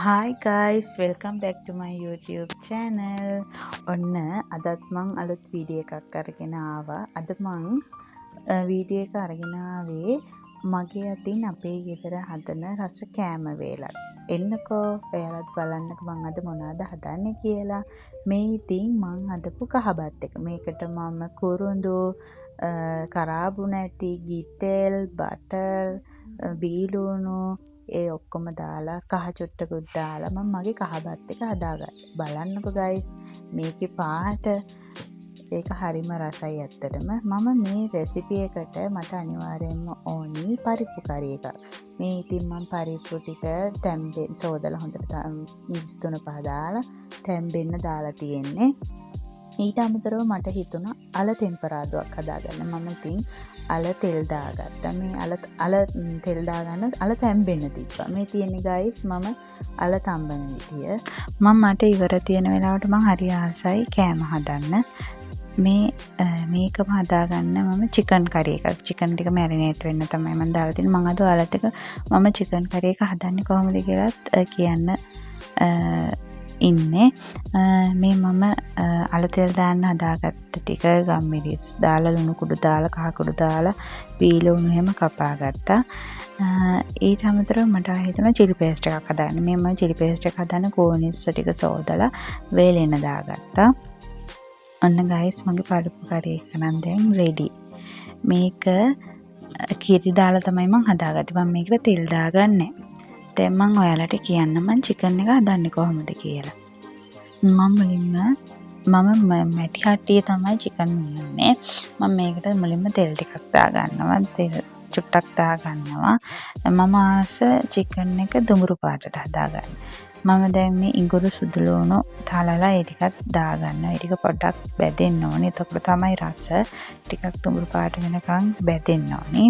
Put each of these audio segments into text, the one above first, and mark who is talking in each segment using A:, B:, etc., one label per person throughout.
A: Hi guys, welcome back to my YouTube channel. ඔන්න අදත් මං අලුත් වීඩියෝ එකක් අරගෙන ආවා. අද මං වීඩියෝ එක අරගෙන ආවේ මගේ අතින් අපේ ගෙදර හදන රස කෑම වේලක්. එන්නකෝ ඔයාලත් බලන්නකෝ මං අද මොනවද හදන්නේ කියලා. මේ ඉතින් මං හදපු කහබත් එක. මේකට මම කුරුඳු, කරාබු නැටි, ගිතෙල්, බටර්, බීලුණු ඒ ඔක්කොම දාලා, කහ චුට්ටකුත් දාලා මම මගේ කහබත් එක හදාගත්තා. බලන්නකෝ ගයිස්, මේකේ පාට. ඒක හරිම රසයි ඇත්තටම. මම මේ රෙසිපි එකට මට අනිවාර්යෙන්ම ඕනි පරිප්පු කරි එකක්. මේ ඉතින් මම පරිප්පු ටික තැම්බෙන් සෝදලා හොඳට මිරිස් තුන පහ දාලා තැම්බෙන්න දාලා තියෙන්නේ. ඊට අමතරව මට හිතුණා අල තෙම්පරාදුවක් හදාගන්න. මම ඉතින් අල තෙල් දාගත්තා. මේ අල අල තෙල් දාගන්න අල තැම්බෙන්න තිබ්බා. මේ තියෙන්නේ ගයිස්, මම අල තම්බන විදිය. මම මට ඉවර තියෙන වෙලාවට මං හරි ආසයි කෑම හදන්න. මේ මේකම හදාගන්න මම චිකන් කරි එකක්, චිකන් ටික මැරිනේට් වෙන්න තමයි මං දාලා තියෙන්නේ. මං අද ඔයාලත් එක්ක මම චිකන් කරි එක හදන්නේ කොහොමද කියලාත් කියන්න ඉන්නේ. මේ මම අල තෙල් දාන්න හදාගත්ත ටික ගම්මිරිස් දාලා, ලුණු කුඩු දාලා, කහ කුඩු දාලා, බීලුණු එහෙම කපා ගත්තා. ඊට අමතරව මට හිතුණා චිලි පේස්ට් එකක් හදාගන්න. මේ මම චිලි පේස්ට් එක හදන්න කෝනිස්ස ටික සෝදලා වේලෙන්න දාගත්තා. ඔන්න ගයිස්, මගේ පරිප්පු කරි එක නම් දැන් රෙඩි. මේක කිරි දාලා තමයි මං හදාගත්තේ. මම මේකට තෙල් දාගන්නේ. දැන් මං ඔයාලට කියන්නම් මං චිකන් එක හදන්නේ කොහොමද කියලා. මං මුලින්ම මම මැටි හට්ටියේ තමයි චිකන් උයන්නේ. මම මේකට මුලින්ම තෙල් ටිකක් දාගන්නවා. තෙල් චුට්ටක් දාගන්නවා. මම ආස චිකන් එක දුඹුරු පාටට හදාගන්න. මම දැන් මේ ඉඟුරු සුදු ලුණු තලලා ඒ ටිකත් දාගන්නවා. ඒ ටික පොඩ්ඩක් බැදෙන්න ඕනේ. එතකොට තමයි රස. ටිකක් දුඹුරු පාට වෙනකන් බැදෙන්න ඕනේ.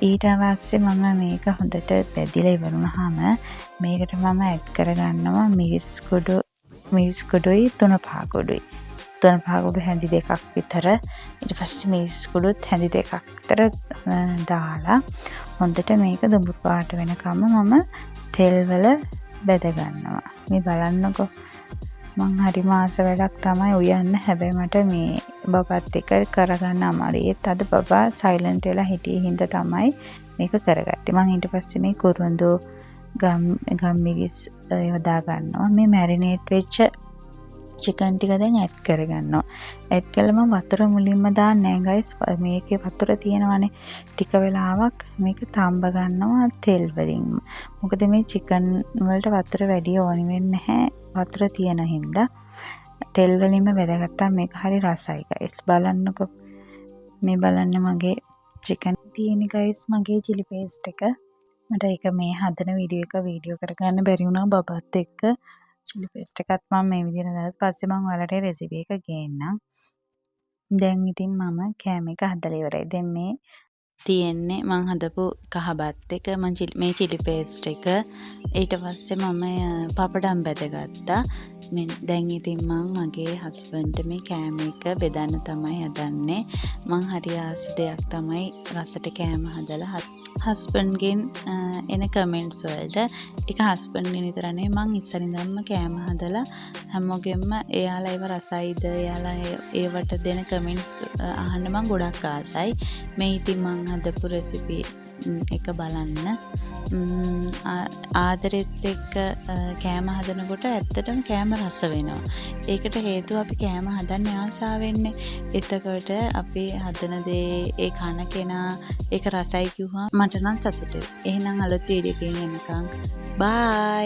A: ඊට පස්සේ මම මේක හොඳට බැදිලා ඉවර වුණාම මේකට මම ඇඩ් කරගන්නවා මිරිස් කුඩු, මිරිස් කුඩුයි තුන පහ කුඩුයි. තුන පහ කුඩු හැඳි 2ක් විතර, ඊට පස්සේ මිරිස් කුඩුත් හැඳි 2ක් විතර දාලා හොඳට මේක දුඹුරු පාට වෙනකම්ම මම තෙල් වල බැද ගන්නවා. මේ බලන්නකෝ, මං හරිම ආස වැඩක් තමයි උයන්න. හැබැයි මට මේ බබත් එක්ක කරගන්න අමාරුයි. ඒත් අද බබා සයිලන්ට් වෙලා හිටිය හින්දා තමයි මේක කරගත්තේ. මං ඊට පස්සේ මේ කුරුඳු, ගම්මිරිස් ඒවා දාගන්නවා. මේ මැරිනේට් වෙච්ච චිකන් ටික දැන් ඇඩ් කරගන්නවා. ඇඩ් කළා මම වතුර මුලින්ම දාන්නේ නෑ ගයිස්. මේකේ වතුර තියෙනවනේ. ටික වෙලාවක් මේක තම්බ ගන්නවා තෙල් වලින්ම. මොකද මේ චිකන් වලට වතුර වැඩි ඕනි වෙන්නේ නැහැ, වතුර තියෙන හින්දා. තෙල් වලින්ම බැදගත්තාම මේක හරි රසයි ගයිස්. බලන්නකෝ. මේ බලන්න මගේ චිකන් තියෙන ගයිස්, මගේ චිලි පේස්ට් එක. මට ඒක මේ හදන වීඩියෝ එක වීඩියෝ කරගන්න බැරි වුණා බබත් එක්ක. චිලි පේස්ට් එකත් මම මේ විදිහට හදාගත්තා. පස්සේ මම ඔයාලට රෙසිපි එක ගේන්නම්. දැන් ඉතින් මම කෑම එක හදලා ඉවරයි. දැන් මේ තියෙන්නේ මං හදපු කහ බත් එක, මං මේ චිලි පේස්ට් එක. ඊට පස්සේ මම පපඩම් බැදගත්තා. දැන් ඉතින් මං මගේ හස්බන්ඩ්ට මේ කෑම එක බෙදන්න තමයි හදන්නේ. මං හරි ආස දෙයක් තමයි රසට කෑම හදලා හස්බන්ඩ්ගෙන් එන කමෙන්ට්ස් වලට. ඒක හස්බන්ඩ්ගෙන් විතරක් නෙවෙයි, මං ඉස්සර ඉඳන්ම කෑම හදලා හැමෝගෙන්ම එයාලා ඒව රසයිද, එයාලා ඒවට දෙන කමෙන්ට්ස් අහන්න මං ගොඩක් ආසයි. මේ ඉතින් මං හදපු රෙසිපි එක බලන්න. ආදරෙත් එක්ක කෑම හදනකොට ඇත්තටම කෑම රස වෙනවා. ඒකට හේතුව අපි කෑම හදන්නේ ආසාවෙන්නේ. එතකොට අපි හදන දේ ඒ කන කෙනා ඒක රසයි කිව්වම මට නම් සතුටුයි. එහෙනම් අලුත් වීඩියෝ එකකින් එනකන් බායි.